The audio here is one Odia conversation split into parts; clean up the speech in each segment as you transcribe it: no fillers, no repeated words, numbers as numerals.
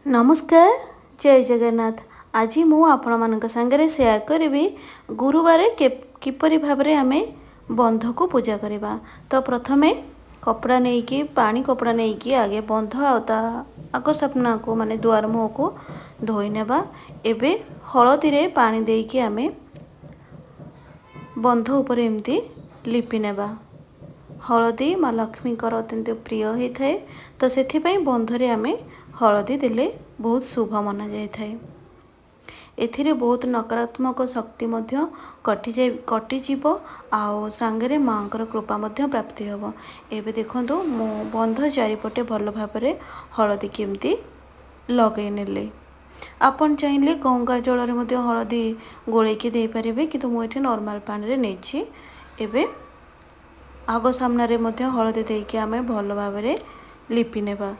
ନମସ୍କାର, ଜୟ ଜଗନ୍ନାଥ। ଆଜି ମୁଁ ଆପଣମାନଙ୍କ ସାଙ୍ଗରେ ସେୟାର କରିବି ଗୁରୁବାର କିପରି ଭାବରେ ଆମେ ବନ୍ଧକୁ ପୂଜା କରିବା। ତ ପ୍ରଥମେ କପଡ଼ା ନେଇକି, ପାଣି କପଡ଼ା ନେଇକି ଆଗେ ବନ୍ଧ ଆଉ ତା ଆଗ ସାମ୍ନାକୁ, ମାନେ ଦୁଆର ମୁହଁକୁ ଧୋଇ ନେବା। ଏବେ ହଳଦୀରେ ପାଣି ଦେଇକି ଆମେ ବନ୍ଧ ଉପରେ ଏମିତି ଲିପି ନେବା। ହଳଦୀ ମା ଲକ୍ଷ୍ମୀଙ୍କର ଅତ୍ୟନ୍ତ ପ୍ରିୟ ହୋଇଥାଏ, ତ ସେଥିପାଇଁ ବନ୍ଧରେ ଆମେ ହଳଦୀ ଦେଲେ ବହୁତ ଶୁଭ ମନାଯାଇଥାଏ। ଏଥିରେ ବହୁତ ନକାରାତ୍ମକ ଶକ୍ତି ମଧ୍ୟ କଟିଯାଇ କଟିଯିବ ଆଉ ସାଙ୍ଗରେ ମାଆଙ୍କର କୃପା ମଧ୍ୟ ପ୍ରାପ୍ତି ହେବ। ଏବେ ଦେଖନ୍ତୁ, ମୁଁ ବନ୍ଧ ଚାରିପଟେ ଭଲ ଭାବରେ ହଳଦୀ କେମିତି ଲଗାଇ ନେଲି। ଆପଣ ଚାହିଁଲେ ଗଙ୍ଗା ଜଳରେ ମଧ୍ୟ ହଳଦୀ ଗୋଳେଇକି ଦେଇପାରିବେ, କିନ୍ତୁ ମୁଁ ଏଠି ନର୍ମାଲ୍ ପାଣିରେ ନେଇଛି। ଏବେ ଆଗ ସାମ୍ନାରେ ମଧ୍ୟ ହଳଦୀ ଦେଇକି ଆମେ ଭଲ ଭାବରେ ଲିପି ନେବା।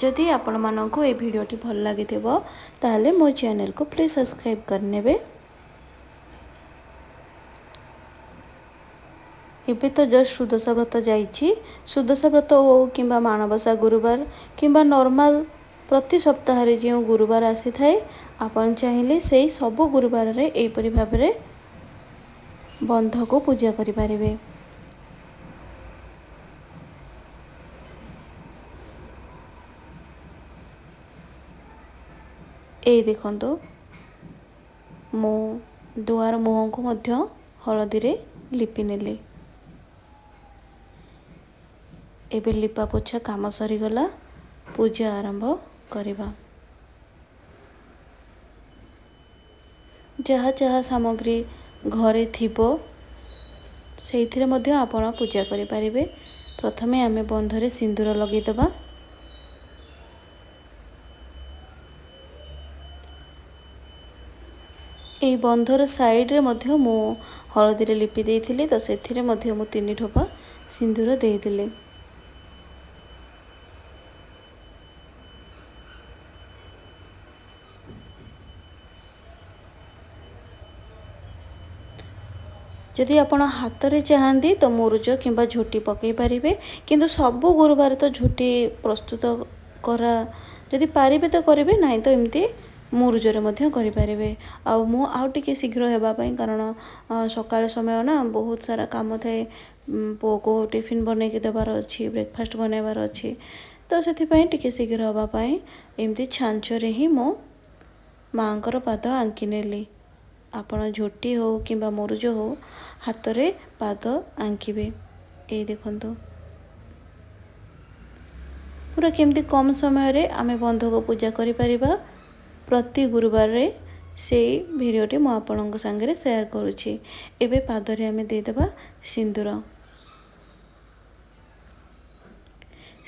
ଯଦି ଆପଣମାନଙ୍କୁ ଏ ଭିଡ଼ିଓଟି ଭଲ ଲାଗିଥିବ, ତାହେଲେ ମୋ ଚ୍ୟାନେଲକୁ ପ୍ଲିଜ୍ ସବସ୍କ୍ରାଇବ୍ କରିନେବେ। ଏବେ ତ ଜଷ୍ଟ ସୁଦଶା ବ୍ରତ ଯାଇଛି। ସୁଦଶା ବ୍ରତ ହେଉ କିମ୍ବା ମାଣବସା ଗୁରୁବାର କିମ୍ବା ନର୍ମାଲ ପ୍ରତି ସପ୍ତାହରେ ଯେଉଁ ଗୁରୁବାର ଆସିଥାଏ, ଆପଣ ଚାହିଁଲେ ସେଇ ସବୁ ଗୁରୁବାରରେ ଏହିପରି ଭାବରେ ବନ୍ଧକୁ ପୂଜା କରିପାରିବେ। ଏଇ ଦେଖନ୍ତୁ, ମୁଁ ଦୁଆର ମୁହଁକୁ ମଧ୍ୟ ହଳଦୀରେ ଲିପି ନେଲି। ଏବେ ଲିପା ପୋଛା କାମ ସରିଗଲା, ପୂଜା ଆରମ୍ଭ କରିବା। ଯାହା ଯାହା ସାମଗ୍ରୀ ଘରେ ଥିବ, ସେଇଥିରେ ମଧ୍ୟ ଆପଣ ପୂଜା କରିପାରିବେ। ପ୍ରଥମେ ଆମେ ବନ୍ଧରେ ସିନ୍ଦୁର ଲଗାଇଦେବା। ଏଇ ବନ୍ଧର ସାଇଡ଼ରେ ମଧ୍ୟ ମୁଁ ହଳଦୀରେ ଲିପି ଦେଇଥିଲି, ତ ସେଥିରେ ମଧ୍ୟ ମୁଁ 3 ଠୋପା ସିନ୍ଦୁର ଦେଇଦେଲି। ଯଦି ଆପଣ ହାତରେ ଚାହାନ୍ତି ତ ମୁରୁଜ କିମ୍ବା ଝୋଟି ପକାଇ ପାରିବେ, କିନ୍ତୁ ସବୁ ଗୁରୁବାର ତ ଝୋଟି ପ୍ରସ୍ତୁତ କରା, ଯଦି ପାରିବେ ତ କରିବେ, ନାହିଁ ତ ଏମିତି ମୁରୁଜରେ ମଧ୍ୟ କରିପାରିବେ। ଆଉ ମୁଁ ଆଉ ଟିକେ ଶୀଘ୍ର ହେବା ପାଇଁ, କାରଣ ସକାଳ ସମୟ ନା ବହୁତ ସାରା କାମ ଥାଏ, ପୁଅକୁ ଟିଫିନ୍ ବନେଇକି ଦେବାର ଅଛି, ବ୍ରେକଫାଷ୍ଟ ବନେଇବାର ଅଛି, ତ ସେଥିପାଇଁ ଟିକେ ଶୀଘ୍ର ହେବା ପାଇଁ ଏମିତି ଛାଞ୍ଚରେ ହିଁ ମୁଁ ମାଆଙ୍କର ପାଦ ଆଙ୍କି ନେଲି। ଆପଣ ଝୋଟି ହେଉ କିମ୍ବା ମୁରୁଜ ହେଉ, ହାତରେ ପାଦ ଆଙ୍କିବେ। ଏଇ ଦେଖନ୍ତୁ, ପୁରା କେମିତି କମ୍ ସମୟରେ ଆମେ ବନ୍ଧକୁ ପୂଜା କରିପାରିବା ପ୍ରତି ଗୁରୁବାରରେ, ସେଇ ଭିଡ଼ିଓଟି ମୁଁ ଆପଣଙ୍କ ସାଙ୍ଗରେ ସେୟାର କରୁଛି। ଏବେ ପାଦରେ ଆମେ ଦେଇଦେବା ସିନ୍ଦୁର।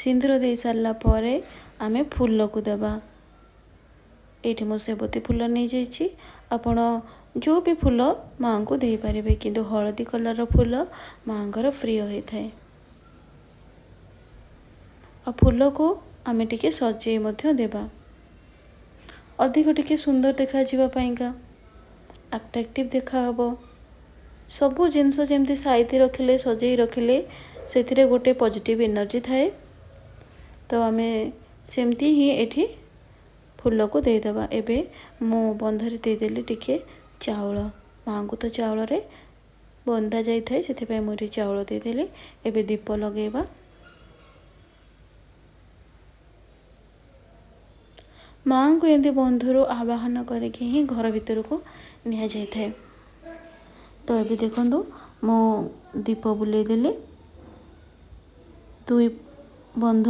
ସିନ୍ଦୁର ଦେଇ ସାରିଲା ପରେ ଆମେ ଫୁଲକୁ ଦେବା। ଏଇଠି ମୁଁ ସେବତୀ ଫୁଲ ନେଇଯାଇଛି। ଆପଣ ଯେଉଁ ବି ଫୁଲ ମାଆଙ୍କୁ ଦେଇପାରିବେ, କିନ୍ତୁ ହଳଦୀ କଲର୍ର ଫୁଲ ମାଆଙ୍କର ପ୍ରିୟ ହୋଇଥାଏ। ଆଉ ଫୁଲକୁ ଆମେ ଟିକେ ସଜେଇ ମଧ୍ୟ ଦେବା, ଅଧିକ ଟିକେ ସୁନ୍ଦର ଦେଖାଯିବା ପାଇଁକା, ଆଟ୍ରାକ୍ଟିଭ୍ ଦେଖାହେବ। ସବୁ ଜିନିଷ ଯେମିତି ସାଇତି ରଖିଲେ, ସଜେଇ ରଖିଲେ ସେଥିରେ ଗୋଟେ ପଜିଟିଭ୍ ଏନର୍ଜି ଥାଏ, ତ ଆମେ ସେମିତି ହିଁ ଏଠି ଫୁଲକୁ ଦେଇଦେବା। ଏବେ ମୁଁ ବନ୍ଧରେ ଦେଇଦେଲି ଟିକେ ଚାଉଳ। ମାଆଙ୍କୁ ତ ଚାଉଳରେ ବନ୍ଧା ଯାଇଥାଏ, ସେଥିପାଇଁ ମୁଁ ଏଠି ଚାଉଳ ଦେଇଦେଲି। ଏବେ ଦୀପ ଲଗାଇବା। ମାଆଙ୍କୁ ଏମିତି ବନ୍ଧରୁ ଆବାହନ କରିକି ହିଁ ଘର ଭିତରକୁ ନିଆଯାଇଥାଏ। ତ ଏବେ ଦେଖନ୍ତୁ, ମୁଁ ଦୀପ ବୁଲେଇ ଦେଲି। ଦୁଇ ବନ୍ଧ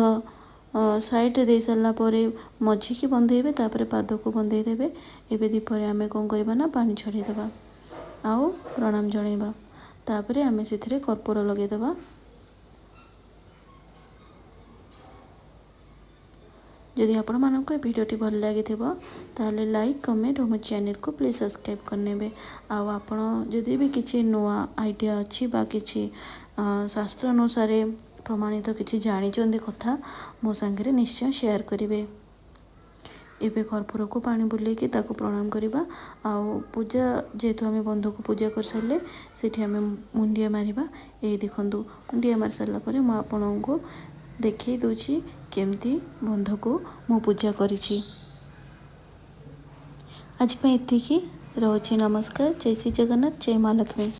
ସାଇଡ଼ରେ ଦେଇ ସାରିଲା ପରେ ମଝିକି ବନ୍ଧେଇବେ, ତାପରେ ପାଦକୁ ବନ୍ଧେଇ ଦେବେ। ଏବେ ଦୀପରେ ଆମେ କ'ଣ କରିବା ନା ପାଣି ଛଡ଼େଇଦେବା ଆଉ ପ୍ରଣାମ ଜଣାଇବା। ତାପରେ ଆମେ ସେଥିରେ କର୍ପୂର ଲଗାଇଦେବା। ଯଦି ଆପଣମାନଙ୍କୁ ଏ ଭିଡ଼ିଓଟି ଭଲ ଲାଗିଥିବ, ତାହେଲେ ଲାଇକ୍, କମେଣ୍ଟ ଓ ମୋ ଚ୍ୟାନେଲକୁ ପ୍ଲିଜ୍ ସବସ୍କ୍ରାଇବ୍ କରିନେବେ। ଆଉ ଆପଣ ଯଦି ବି କିଛି ନୂଆ ଆଇଡ଼ିଆ ଅଛି ବା କିଛି ଶାସ୍ତ୍ର ଅନୁସାରେ ପ୍ରମାଣିତ କିଛି ଜାଣିଛନ୍ତି କଥା, ମୋ ସାଙ୍ଗରେ ନିଶ୍ଚୟ ସେୟାର କରିବେ। ଏବେ କର୍ପୂରକୁ ପାଣି ବୁଲେଇକି ତାକୁ ପ୍ରଣାମ କରିବା। ଆଉ ପୂଜା ଯେହେତୁ ଆମେ ବନ୍ଧକୁ ପୂଜା କରିସାରିଲେ, ସେଠି ଆମେ ମୁଣ୍ଡିଆ ମାରିବା। ଏଇ ଦେଖନ୍ତୁ, ମୁଣ୍ଡିଆ ମାରି ସାରିଲା ପରେ ମୁଁ ଆପଣଙ୍କୁ ଦେଖେଇ ଦେଉଛି କେମିତି ବନ୍ଧକୁ ମୁଁ ପୂଜା କରିଛି। ଆଜି ପାଇଁ ଏତିକି ରହୁଛି। ନମସ୍କାର, ଜୟ ଶ୍ରୀ ଜଗନ୍ନାଥ, ଜୟ ମା ଲକ୍ଷ୍ମୀ।